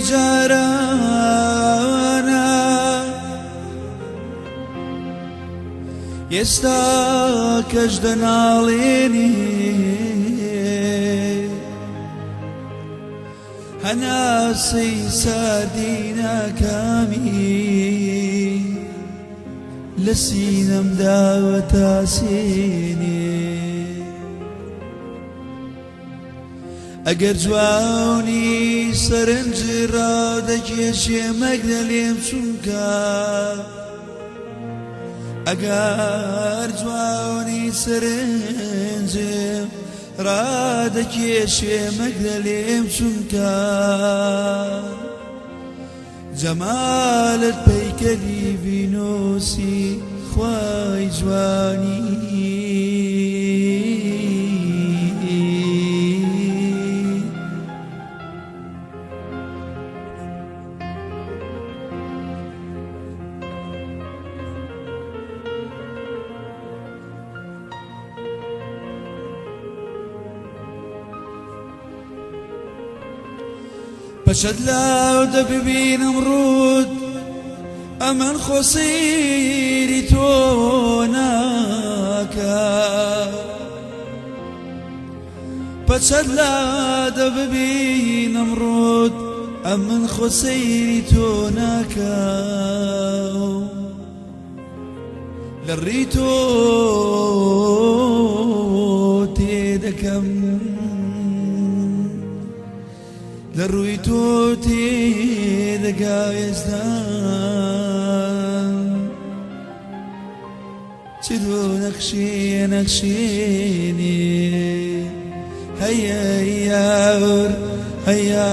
جارانە، ئێستا کەش دەناڵێنێ. هەناسەی ساردی ناکامی لە سینەمدا وەتاسێنێ. ئەگەر جوانی سەرنج ڕادەکێشێ مەگرە لێم چونکە، ئەگەر جوانی سەرنجم ڕادەکێشێ مەگرە لێم چونکە، جەمالت پەیکەری ڤینۆسی خوای جوانی. پەچەت لاو دەببینم ڕووت، ئەمن خۆ سەیری تۆ ناکا. پەچەت لا دەببینم ڕووت، ئەمن خۆ سەیری تۆ ناکا. لە ڕێی تۆ تێدەکەم، لە ڕووی تۆ تێدەگا یەزدان. چرۆ نەخشێ نەخشێنێ، هەیە یار هەیە.